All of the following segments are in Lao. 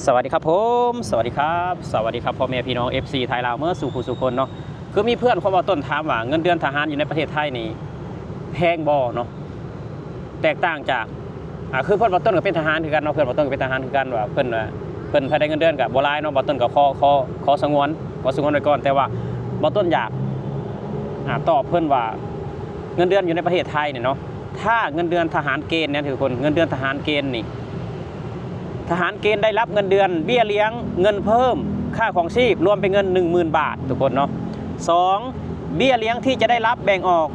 ສະຫວັດດີຄັບຜົມ ສະຫວັດດີຄັບ ສະຫວັດດີຄັບພໍ່ແມ່ພີ່ນ້ອງ ເອັຟຊີ ໄທລາວເໝິດສູ່ຜູ້ສູ່ຄົນເນາະ. ຄືມີເພື່ອນຂອງບ່າວຕົ້ນຖາມວ່າ ເງິນເດືອນທະຫານຢູ່ໃນປະເທດໄທນີ້ແພງບໍ່ເນາະ? ແຕກຕ່າງຈາກ ອ່າ ຄືເພື່ອນບ່າວຕົ້ນກໍເປັນທະຫານຄືກັນເນາະ, ເພື່ອນບ່າວຕົ້ນກໍເປັນທະຫານຄືກັນ ວ່າເພິ່ນ ເພິ່ນ ເພິ່ນໄດ້ເງິນເດືອນກໍບໍ່ຫຼາຍເນາະ. ບ່າວຕົ້ນກໍຂໍ ຂໍ ຂໍສະຫງວນ ຂໍສະຫງວນໄວ້ກ່ອນ, ແຕ່ວ່າບ່າວຕົ້ນຢາກ ອ່າ ຕອບເພິ່ນວ່າ ເງິນເດືອນຢູ່ໃນປະເທດໄທນີ້ເນາະ ຖ້າເງິນເດືອນທະຫານເກນເນຍທຸກຄົນ ເງິນເດືອນທະຫານເກນນີ້ ທະຫານເກນໄດ້ຮັບເງິນເດືອນ, ເບ້ຍລ້ຽງ, ເງິນເພີ່ມ, ຄ່າຄອງຊີບ ລວມເປັນເງິນໜຶ່ງໝື່ນບາດທຸກຄົນເນາະ. ສອງ ເບ້ຍລ້ຽງທີ່ຈະໄດ້ຮັບແບ່ງອອກ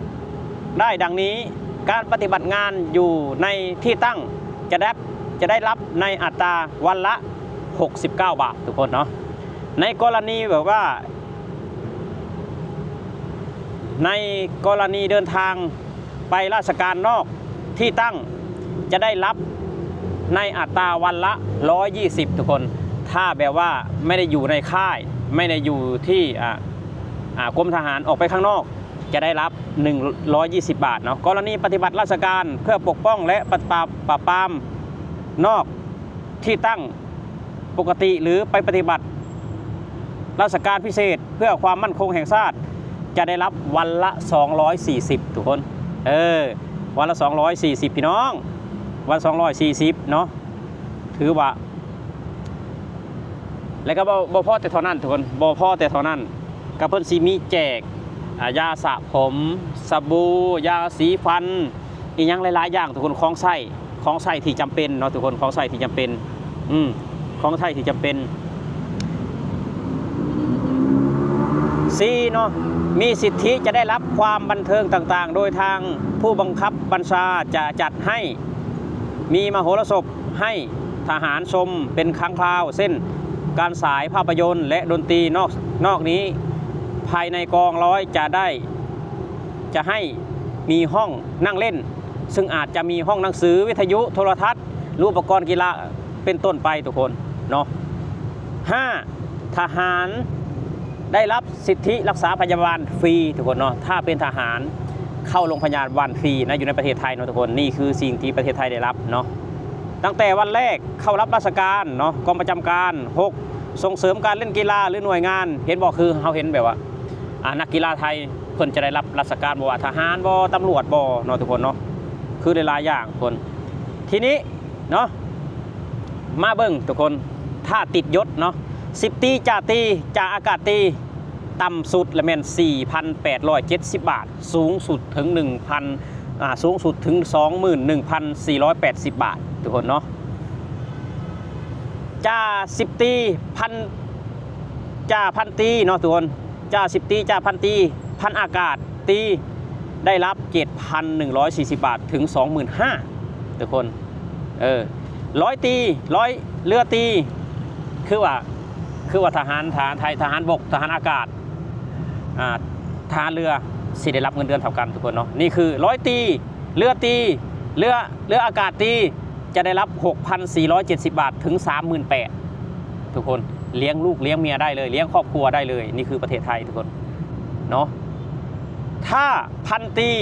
ໄດ້ດັ່ງນີ້: ການປະຕິບັດງານຢູ່ໃນທີ່ຕັ້ງຈະໄດ້ ຈະໄດ້ຮັບໃນອັດຕາວັນລະຫົກສິບເກົ້າບາດທຸກຄົນເນາະ. ໃນກໍລະນີແບບວ່າ ໃນກໍລະນີເດີນທາງໄປລາຊະການນອກທີ່ຕັ້ງ ຈະໄດ້ຮັບໃນອັດຕາວັນລະຮ້ອຍຊາວສິບທຸກຄົນ. ຖ້າແບບວ່າໄມ່ໄດ້ຢູ່ໃນຄ້າຍ ໄມ່ໄດ້ຢູ່ທີ່ ອ່າ ອ່າ ກົມທະຫານ ອອກໄປຂ້າງນອກ ຈະໄດ້ຮັບໜຶ່ງຮ້ອຍຊາວສິບບາດເນາະ. ກໍລະນີປະຕິບັດລາຊະການເພື່ອປົກປ້ອງ ແລະ ປາບ ປາບ ປາບປາມນອກ ທີ່ຕັ້ງປົກກະຕິ ຫຼື ໄປປະຕິບັດລາຊະການພິເສດເພື່ອຄວາມໝັ້ນຄົງແຫ່ງຊາດ ຈະໄດ້ຮັບວັນລະສອງຮ້ອຍຊາວສິບທຸກຄົນ. ເອີ ວັນລະສອງຮ້ອຍຊາວສິບພີ່ນ້ອງ ວັນສອງຮ້ອຍຊາວສິບເນາະ. ຖືວ່າ ແລ້ວກໍບໍ່ ບໍ່ພໍແຕ່ເທົ່ານັ້ນທຸກຄົນ ບໍ່ພໍແຕ່ເທົ່ານັ້ນ ກໍເພິ່ນຊິມີແຈກ ອ່າ ຢາສະຜົມ, ສະບູ, ຢາສີຟັນ ອີ່ຫຍັງຫຼາຍໆຢ່າງທຸກຄົນ ຂອງໃຊ້ ຂອງໃຊ້ທີ່ຈຳເປັນເນາະທຸກຄົນ ຂອງໃຊ້ທີ່ຈຳເປັນ ອືມ ຂອງໃຊ້ທີ່ຈຳເປັນ. ສີ່ເນາະ ມີສິດທິຈະໄດ້ຮັບຄວາມບັນເທີງຕ່າງໆ ໂດຍທາງຜູ້ບັງຄັບບັນຊາຈະຈັດໃຫ້ ມີມະໂຫລະສົບໃຫ້ທະຫານຊົມເປັນຄັ້ງຄາວ ເຊັ່ນ ການສາຍພາບພະຍົນ ແລະ ດົນຕີ. ນອກ ນອກນີ້ ພາຍໃນກອງຮ້ອຍຈະໄດ້ ຈະໃຫ້ມີຫ້ອງນັ່ງຫຼິ້ນ ຊຶ່ງອາດຈະມີຫ້ອງໜັງສື, ວິທະຍຸ, ໂທລະທັດ ຫຼື ອຸປະກອນກິລາ ເປັນຕົ້ນໄປທຸກຄົນເນາະ. ຫ້າ ທະຫານໄດ້ຮັບສິດທິລັກສາພະຍາບານຟຣີທຸກຄົນເນາະ. ຖ້າເປັນທະຫານເຂົ້າໂຮງພະຍາບານຟຣີນະ ຢູ່ໃນປະເທດໄທເນາະທຸກຄົນ. ນີ້ຄືສິ່ງທີ່ປະເທດໄທໄດ້ຮັບເນາະ ຕັ້ງແຕ່ວັນແລກເຂົ້າຮັບລາຊະການເນາະ ກອງປະຈຳການ. ຫົກ ສົ່ງເສີມການຫຼິ້ນກິລາ ຫຼື ໜ່ວຍງານ ເຫັນບໍ່ ຄືເຮົາເຫັນແບບວ່າ ອ່າ ນັກກິລາໄທເພິ່ນຈະໄດ້ຮັບລາຊະການ ບໍ່ວ່າທະຫານບໍ່ ຕຳຫຼວດບໍ່ເນາະທຸກຄົນເນາະ ຄືຫຼາຍໆຢ່າງທຸກຄົນ. ທີນີ້ເນາະ ມາເບິ່ງທຸກຄົນ ຖ້າຕິດຍົດເນາະ ສິບຕີ ຈ່າຕີ ຈ່າອາກາດຕີ ຕ່ຳສຸດລະແມ່ນສີ່ພັນແປດຮ້ອຍເຈັດສິບບາດ ສູງສຸດເຖິງໜຶ່ງພັນ ອ່າ ສູງສຸດເຖິງສອງໝື່ນໜຶ່ງພັນສີ່ຮ້ອຍແປດສິບບາດທຸກຄົນເນາະ. ຈ່າສິບຕີ ພັນ ຈ່າພັນຕີເນາະທຸກຄົນ ຈ່າສິບຕີ ຈ່າພັນຕີ ພັນອາກາດຕີ ໄດ້ຮັບເຈັດພັນໜຶ່ງຮ້ອຍສີ່ສິບບາດເຖິງສອງໝື່ນຫ້າທຸກຄົນ. ເອີ ຮ້ອຍຕີ ຮ້ອຍ ເຮືອຕີ ຄືວ່າ ຄືວ່າທະຫານ ທະຫານໄທ ທະຫານບົກ ທະຫານອາກາດ ອ່າ ທະຫານເຮືອ ຊິໄດ້ຮັບເງິນເດືອນເທົ່າກັນທຸກຄົນເນາະ. ນີ້ຄືຮ້ອຍຕີ ເຮືອຕີ ເຮືອ ເຮືອອາກາດຕີ ຈະໄດ້ຮັບຫົກພັນສີ່ຮ້ອຍເຈັດສິບບາດເຖິງສາມໝື່ນແປດທຸກຄົນ. ລ້ຽງລູກລ້ຽງເມຍໄດ້ເລີຍ ລ້ຽງຄອບຄົວໄດ້ເລີຍ. ນີ້ຄືປະເທດໄທທຸກຄົນເນາະ. ຖ້າພັນຕີ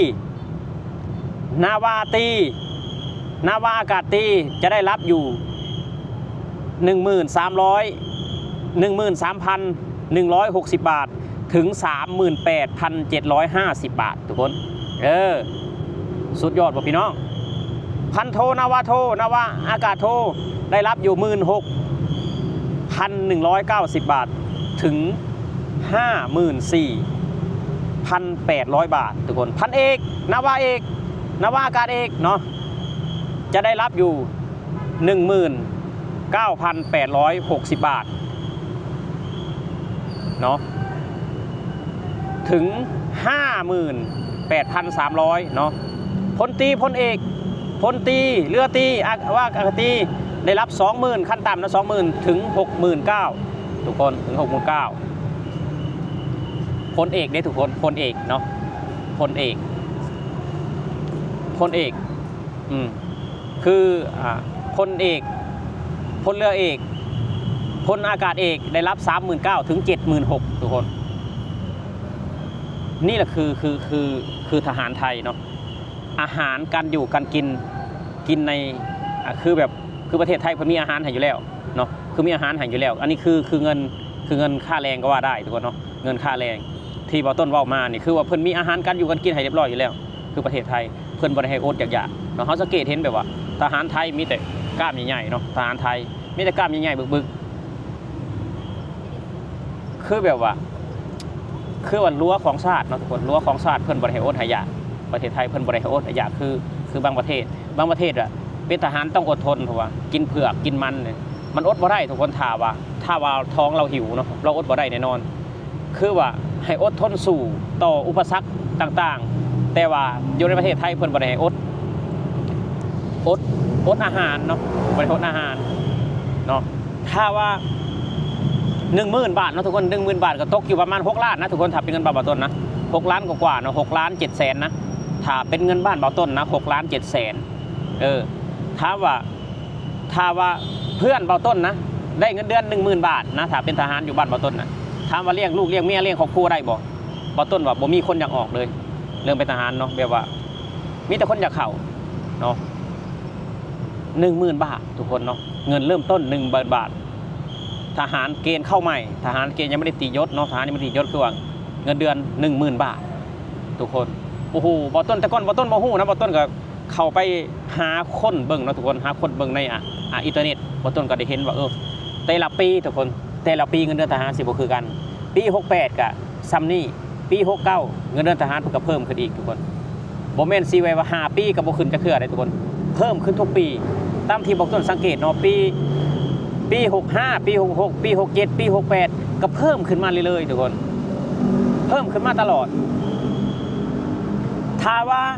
ນາວາຕີ ນາວາອາກາດຕີ ຈະໄດ້ຮັບຢູ່ໜຶ່ງໝື່ນສາມຮ້ອຍ ໜຶ່ງໝື່ນສາມພັນໜຶ່ງຮ້ອຍຫົກສິບບາດ ເຖິງສາມໝື່ນແປດພັນເຈັດຮ້ອຍຫ້າສິບບາດທຸກຄົນ. ເອີ ສຸດຍອດບໍ່ພີ່ນ້ອງ? ພັນໂທ ນາວາໂທ ນາວາອາກາດໂທ ໄດ້ຮັບຢູ່ໝື່ນຫົກພັນໜຶ່ງຮ້ອຍເກົ້າສິບບາດ ເຖິງຫ້າໝື່ນສີ່ພັນແປດຮ້ອຍບາດທຸກຄົນ. ພັນເອກ ນາວາເອກ ນາວາອາກາດເອກເນາະ ຈະໄດ້ຮັບຢູ່ໜຶ່ງໝື່ນເກົ້າພັນແປດຮ້ອຍຫົກສິບບາດເນາະ ເຖິງຫ້າໝື່ນແປດພັນສາມຮ້ອຍເນາະ. ພົນຕີ ພົນເອກ ພົນຕີ ເຮືອຕີ ອາ ວ່າອາກາດຕີ ໄດ້ຮັບສອງໝື່ນ ຂັ້ນຕ່ຳນະ ສອງໝື່ນ ເຖິງຫົກໝື່ນເກົ້າທຸກຄົນ ເຖິງຫົກໝື່ນເກົ້າ. ພົນເອກເດ້ທຸກຄົນ ພົນເອກເນາະ ພົນເອກ ພົນເອກ ອືມ ຄື ອ່າ ພົນເອກ ພົນເຮືອເອກ ພົນອາກາດເອກ ໄດ້ຮັບສາມໝື່ນເກົ້າເຖິງເຈັດໝື່ນຫົກທຸກຄົນ. ນີ້ລະຄື ຄື ຄື ຄືທະຫານໄທເນາະ. ອາຫານການຢູ່ການກິນ ກິນໃນ ອ່າ ຄືແບບ ຄືປະເທດໄທເພິ່ນມີອາຫານໃຫ້ຢູ່ແລ້ວເນາະ ເຂ ຄືມີອາຫານໃຫ້ຢູ່ແລ້ວ. ອັນນີ້ຄື ຄືເງິນ ຄືເງິນຄ່າແຮງກໍວ່າໄດ້ທຸກຄົນເນາະ. ເງິນຄ່າແຮງທີ່ບ່າວຕົ້ນເວົ້າມານີ້ ຄືວ່າເພິ່ນມີອາຫານການຢູ່ການກິນໃຫ້ຮຽບຮ້ອຍຢູ່ແລ້ວ. ຄືປະເທດໄທເພິ່ນບໍ່ໄດ້ໃຫ້ອົດຢາກຢາກເນາະ. ເຮົາສັງເກດເຫັນແບບວ່າທະຫານໄທມີແຕ່ກ້າມໃຫຍ່ໆເນາະ, ທະຫານໄທມີແຕ່ກ້າມໃຫຍ່ໆບຶກໆ. ຄືແບບວ່າ ຄືວ່າຮົ້ວຂອງຊາດເນາະທຸກຄົນ, ຮົ້ວຂອງຊາດເພິ່ນບໍ່ໄດ້ໃຫ້ອົດໃຫ້ຢາກ. ປະເທດໄທເພິ່ນບໍ່ໄດ້ໃຫ້ອົດໃຫ້ຢາກ ຄື ຄືບາງປະເທດ. ບາງປະເທດອະ ເປັນທະຫານຕ້ອງອົດທົນ ເພາະວ່າກິນເຜືອກກິນມັນນີ້ ມັນອົດບໍ່ໄດ້ທຸກຄົນ. ຖ້າວ່າ ຖ້າວ່າທ້ອງລາວຫິວເນາະ ລາວອົດບໍ່ໄດ້ແນ່ນອນ. ຄືວ່າໃຫ້ອົດທົນສູ້ຕໍ່ອຸປະສັກຕ່າງໆ, ແຕ່ວ່າຢູ່ໃນປະເທດໄທເພິ່ນບໍ່ໄດ້ໃຫ້ອົດ ອົດ ອົດອາຫານເນາະ, ບໍ່ໄດ້ອົດອາຫານເນາະ. ຖ້າວ່າໜຶ່ງໝື່ນບາດເນາະທຸກຄົນ, ໜຶ່ງໝື່ນບາດກໍຕົກຢູ່ປະມານຫົກລ້ານນະທຸກຄົນ, ຖ້າເປັນເງິນບາດບ່າວຕົ້ນນະ ຫົກລ້ານກວ່າໆເນາະ, ຫົກລ້ານເຈັດແສນນະ. ຖ້າເປັນເງິນບ້ານບ່າວຕົ້ນນະ ຫົກລ້ານເຈັດແສນ. ເອີ ຖາມວ່າ ຖ້າວ່າເພື່ອນບ່າວຕົ້ນນະ ໄດ້ເງິນເດືອນໜຶ່ງໝື່ນບາດນະ, ຖ້າເປັນທະຫານຢູ່ບ້ານບ່າວຕົ້ນນະ, ຖາມວ່າລ້ຽງລູກລ້ຽງເມຍ ລ້ຽງຄອບຄົວໄດ້ບໍ່? ບ່າວຕົ້ນວ່າບໍ່ມີຄົນຢາກອອກເລີຍ ເລື່ອງເປັນທະຫານເນາະ, ແບບວ່າມີແຕ່ຄົນຢາກເຂົ້າເນາະ. ໜຶ່ງໝື່ນບາດທຸກຄົນເນາະ, ເງິນເລີ່ມຕົ້ນໜຶ່ງໝື່ນບາດ. ທະຫານເກນເຂົ້າໃໝ່, ທະຫານເກນຍັງບໍ່ໄດ້ຕີຍົດເນາະ, ທະຫານຍັງບໍ່ໄດ້ຕີຍົດ ຄືວ່າເງິນເດືອນໜຶ່ງໝື່ນບາດທຸກຄົນ. ໂອ້ໂຫ ບ່າວຕົ້ນ ແຕ່ກ່ອນບ່າວຕົ້ນບໍ່ຮູ້ນະ, ບ່າວຕົ້ນກໍເຂົ້າໄປຫາຄົ້ນເບິ່ງເນາະທຸກຄົນ, ຫາຄົ້ນເບິ່ງໃນ ອາ ອາ ອິນເຕີເນັດ. ບ່າວຕົ້ນກໍໄດ້ເຫັນວ່າ ເອີ ແຕ່ລະປີທຸກຄົນ ແຕ່ລະປີເງິນເດືອນທະຫານຊິບໍ່ຄືກັນ. ປີຫົກແປດກະສ່ຳນີ້, ປີຫົກເກົ້າເງິນເດືອນທະຫານເພິ່ນກໍເພີ່ມຂຶ້ນອີກທຸກຄົນ. ບໍ່ແມ່ນຊິໄວ້ວ່າຫ້າປີກໍບໍ່ຂຶ້ນຈັກເທື່ອເດ້ທຸກຄົນ, ເພີ່ມຂຶ້ນທຸກປີ. ຕາມທີ່ບ່າວຕົ້ນສັງເກດເນາະ, ປີ ປີຫົກຫ້າ ປີຫົກຫົກ ປີຫົກເຈັດ ປີຫົກແປດ ກໍເພີ່ມຂຶ້ນມາເລື້ອຍໆທຸກຄົນ, ເພີ່ມຂຶ້ນມາຕະຫຼອດ. ຖ້າວ່າ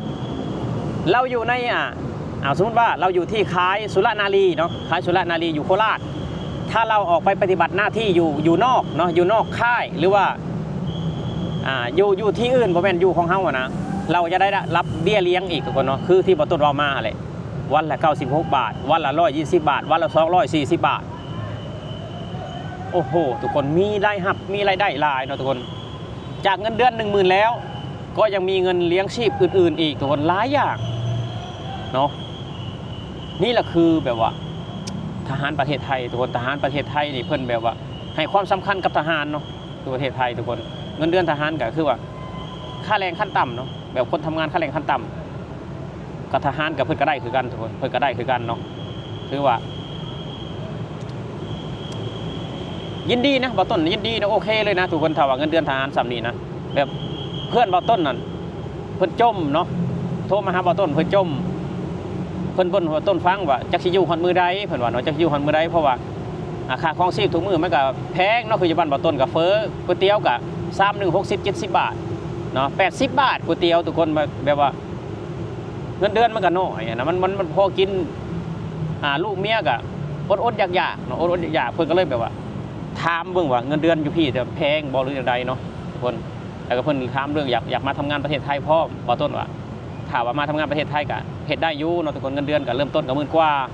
ລາວຢູ່ໃນ ອາ ເອົາ ສົມມຸດວ່າລາວຢູ່ທີ່ຄ້າຍສຸລະນາລີເນາະ, ຄ້າຍສຸລະນາລີຢູ່ໂຄລາດ. ຖ້າລາວອອກໄປປະຕິບັດໜ້າທີ່ຢູ່ ຢູ່ນອກເນາະ, ຢູ່ນອກຄ້າຍ ຫຼືວ່າ ອາ ຢູ່ ຢູ່ທີ່ອື່ນ ບໍ່ແມ່ນຢູ່ຂອງເຮົາຫັ້ນນະ, ລາວຈະໄດ້ຮັບເບ້ຍລ້ຽງອີກທຸກຄົນເນາະ, ຄືທີ່ບ່າວຕົ້ນເວົ້າມາຫັ້ນແຫຼະ, ວັນລະເກົ້າສິບຫົກບາດ, ວັນລະຮ້ອຍຊາວບາດ, ວັນລະສອງຮ້ອຍສີ່ສິບບາດ. ໂອ້ໂຫ ທຸກຄົນ ມີລາຍຮັບ ມີລາຍໄດ້ຫຼາຍເນາະທຸກຄົນ. ຈາກເງິນເດືອນໜຶ່ງໝື່ນແລ້ວ ກໍຍັງມີເງິນລ້ຽງຊີບອື່ນໆອີກທຸກຄົນ ຫຼາຍຢ່າງເນາະ. ນີ້ລະຄືແບບວ່າທະຫານປະເທດໄທທຸກຄົນ, ທະຫານປະເທດໄທນີ້ເພິ່ນແບບວ່າໃຫ້ຄວາມສຳຄັນກັບທະຫານເນາະ. ຄືປະເທດໄທທຸກຄົນ ເງິນເດືອນທະຫານກໍຄືວ່າຄ່າແຮງຂັ້ນຕ່ຳເນາະ, ແບບຄົນທຳງານຄ່າແຮງຂັ້ນຕ່ຳ ກັບທະຫານກໍເພິ່ນກໍໄດ້ຄືກັນທຸກຄົນ, ເພິ່ນກໍໄດ້ຄືກັນເນາະ. ຖືວ່າຍິນດີນະ ບ່າວຕົ້ນ ຍິນດີນະ, ໂອເຄເລີຍນະທຸກຄົນ. ຖ້າວ່າເງິນເດືອນທະຫານສ່ຳນີ້ນະ, ແບບເພື່ອນບ່າວຕົ້ນນັ້ນ ເພິ່ນຈົ່ມເນາະ, ໂທມາຫາບ່າວຕົ້ນ ເພິ່ນຈົ່ມ, ເພິ່ນ ເພິ່ນ ບ່າວຕົ້ນຟັງວ່າ ຈັກຊິຢູ່ຮອດມື້ໃດ ເພິ່ນວ່າເນາະ, ຈັກຊິຢູ່ຮອດມື້ໃດ ເພາະວ່າ ອາ ຄ່າຄອງຊີບທຸກມື້ມັນກໍແພງເນາະ, ຄືຢູ່ບ້ານບ່າວຕົ້ນກໍເຟີ້, ກ໋ວຍຕຽວກໍຊາມໜຶ່ງ ຫົກສິບ ເຈັດສິບບາດເນາະ, ແປດສິບບາດກ໋ວຍຕຽວທຸກຄົນ. ແບບວ່າເງິນເດືອນມັນກໍໜ້ອຍຫັ້ນນະ, ມັນ ມັນ ມັນພໍກິນ ອາ ລູກເມຍກໍອົດໆຢາກໆເນາະ, ອົດໆຢາກໆ. ເພິ່ນກໍເລີຍແບບວ່າຖາມເບິ່ງວ່າເງິນເດືອນຢູ່ພີ້ແພງບໍ່ ຫຼືຈັ່ງໃດເນາະທຸກຄົນ. ແລ້ວກໍເພິ່ນຖາມເລື່ອງຢາກ ຢາກມາທຳງານປະເທດໄທພ້ອມ, ບ່າວຕົ້ນວ່າ ຖ້າວ່າມາທຳງານປະເທດໄທກໍເຮັດໄດ້ຢູ່ເນາະທຸກຄົນ, ເງິນເດືອນກໍເລີ່ມຕົ້ນກໍໝື່ນກວ່າ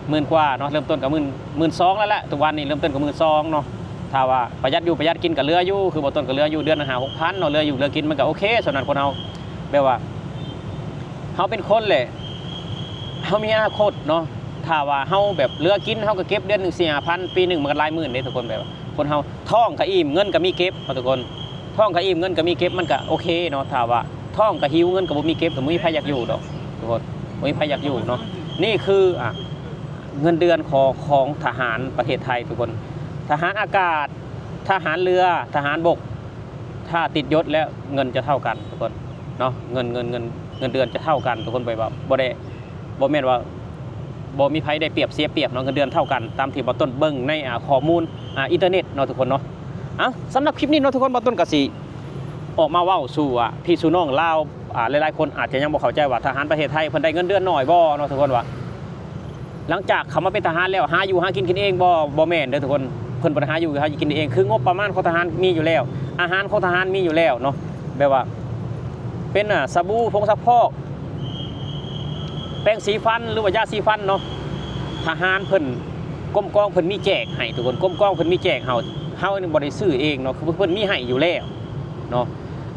ໝື່ນກວ່າເນາະ, ເລີ່ມຕົ້ນກໍໝື່ນ ໝື່ນສອງແລ້ວແຫຼະ, ທຸກວັນນີ້ເລີ່ມຕົ້ນກໍໝື່ນສອງເນາະ. ຖ້າວ່າປະຢັດຢູ່ປະຢັດກິນກໍເຫຼືອຢູ່, ຄືບ່າວຕົ້ນກໍເຫຼືອຢູ່ເດືອນລະຫ້າຫົກພັນເນາະ, ເຫຼືອຢູ່ເຫຼືອກິນມັນກໍໂອເຄ. ສ່ວນນັ້ນຄົນເຮົາແບບວ່າ ເຮົາເປັນຄົນແຫຼະ ເຮົາມີອະນາຄົດເນາະ, ຖ້າວ່າເຮົາແບບເຫຼືອກິນ ເຮົາກໍເກັບເດືອນໜຶ່ງສີ່ຫ້າພັນ, ປີໜຶ່ງມັນກໍຫຼາຍໝື່ນເດ້ທຸກຄົນ. ແບບວ່າຄົນເຮົາທ້ອງກໍອີ່ມ ເງິນກໍມີເກັບເນາະທຸກຄົນ, ທ້ອງກໍອີ່ມ ເງິນກໍມີເກັບ ມັນກໍໂອເຄເນາະ. ຖ້າວ່າທ້ອງກໍຫິວ ເງິນກໍບໍ່ມີເກັບ ກໍບໍ່ມີໃຜຢາກຢູ່ດອກທຸກຄົນ, ບໍ່ມີໃຜຢາກຢູ່ເນາະ. ນີ້ຄື ອາ ເງິນເດືອນຂອງ ຂອງທະຫານປະເທດໄທທຸກຄົນ, ທະຫານອາກາດ ທະຫານເຮືອ ທະຫານບົກ ຖ້າຕິດຍົດແລ້ວເງິນຈະເທົ່າກັນທຸກຄົນເນາະ, ເງິນ ເງິນ ເງິນ ເງິນເດືອນຈະເທົ່າກັນທຸກຄົນ. ແບບວ່າບໍ່ໄດ້ ບໍ່ແມ່ນວ່າບໍ່ມີໃຜໄດ້ປຽບເສຍປຽບເນາະ, ເງິນເດືອນເທົ່າກັນ ຕາມທີ່ບ່າວຕົ້ນເບິ່ງໃນ ອາ ຂໍ້ມູນ ອາ ອິນເຕີເນັດເນາະທຸກຄົນເນາະ. ເອົ້າ ສຳລັບຄລິບນີ້ເນາະທຸກຄົນ, ບ່າວຕົ້ນກໍຊິອອກມາເວົ້າສູ່ ອາ ພີ່ສູ່ນ້ອງລາວ ອາ ຫຼາຍໆຄົນອາດຈະຍັງບໍ່ເຂົ້າໃຈວ່າ ທະຫານປະເທດໄທເພິ່ນໄດ້ເງິນເດືອນໜ້ອຍບໍ່ເນາະທຸກຄົນ. ວ່າຫຼັງຈາກເຂົ້າມາເປັນທະຫານແລ້ວ ຫາຢູ່ຫາກິນ ກິນເອງບໍ່? ບໍ່ແມ່ນເດີທຸກຄົນ, ເພິ່ນບໍ່ໄດ້ຫາຢູ່ຫາກິນເອງ. ຄືງົບປະມານຂອງທະຫານມີຢູ່ແລ້ວ, ອາຫານຂອງທະຫານມີຢູ່ແລ້ວເນາະ, ແບບວ່າເປັນ ອາ ສະບູ ຜົງຊັກຟອກ ແປງສີຟັນ ຫຼືວ່າຢາສີຟັນເນາະ, ທະຫານເພິ່ນ ກົມກອງເພິ່ນມີແຈກໃຫ້ທຸກຄົນ, ກົມກອງເພິ່ນມີແຈກເຮົາ, ເຮົານີ້ບໍ່ໄດ້ຊື້ເອງເນາະ, ຄືເພິ່ນມີໃຫ້ຢູ່ແລ້ວເນາະ.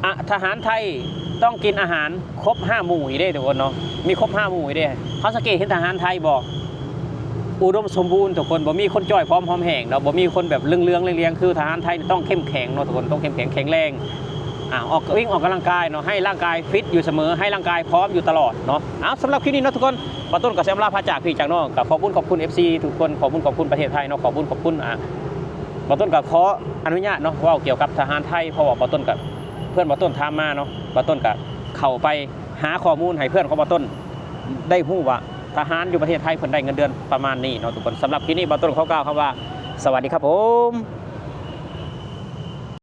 ອາ ທະຫານໄທຕ້ອງກິນອາຫານຄົບຫ້າໝູ່ອີກເດ້ທຸກຄົນເນາະ, ມີຄົບຫ້າໝູ່ອີກເດ້. ເຮົາສັງເກດເຫັນທະຫານໄທບໍ່? ອຸດົມສົມບູນທຸກຄົນ ບໍ່ມີຄົນຈ່ອຍຜອມຫອມແຫ້ງເນາະ ບໍ່ມີຄົນແບບເຫຼືອງໆລຽງໆ ຄືທະຫານໄທນີ້ຕ້ອງເຂັ້ມແຂງເນາະທຸກຄົນ ຕ້ອງເຂັ້ມແຂງແຂງແຮງ ອາ ອອກ ວິ່ງອອກກຳລັງກາຍເນາະ ໃຫ້ຮ່າງກາຍຟິດຢູ່ສະເໝີ ໃຫ້ຮ່າງກາຍພ້ອມຢູ່ຕະຫຼອດເນາະ. ເອົາ ສຳລັບຄລິບນີ້ເນາະທຸກຄົນ ບ່າວຕົ້ນກໍຊິອຳລາພາຈາກພີ່ຈາກນ້ອງ ກໍຂອບຄຸນຂອບຄຸນ ເອັຟຊີ ທຸກຄົນ ຂອບຄຸນຂອບຄຸນປະເທດໄທເນາະ ຂອບຄຸນຂອບຄຸນ ອາ ບ່າວຕົ້ນກໍຂໍອະນຸຍາດເນາະ ເວົ້າກ່ຽວກັບທະຫານໄທ ເພາະວ່າບ່າວຕົ້ນກໍ ເພື່ອນບ່າວຕົ້ນຖາມມາເນາະ ບ່າວຕົ້ນກໍເຂົ້າໄປຫາຂໍ້ມູນໃຫ້ເພື່ອນຂອງບ່າວຕົ້ນໄດ້ຮູ້ວ່າ ທະຫານຢູ່ປະເທດໄທເພິ່ນໄດ້ເງິນເດືອນປະມານນີ້ເນາະທຸກຄົນ. ສຳລັບຄລິບນີ້ ບ່າວຕົ້ນຂໍກ່າວຄຳວ່າ ສະຫວັດດີຄັບຜົມ.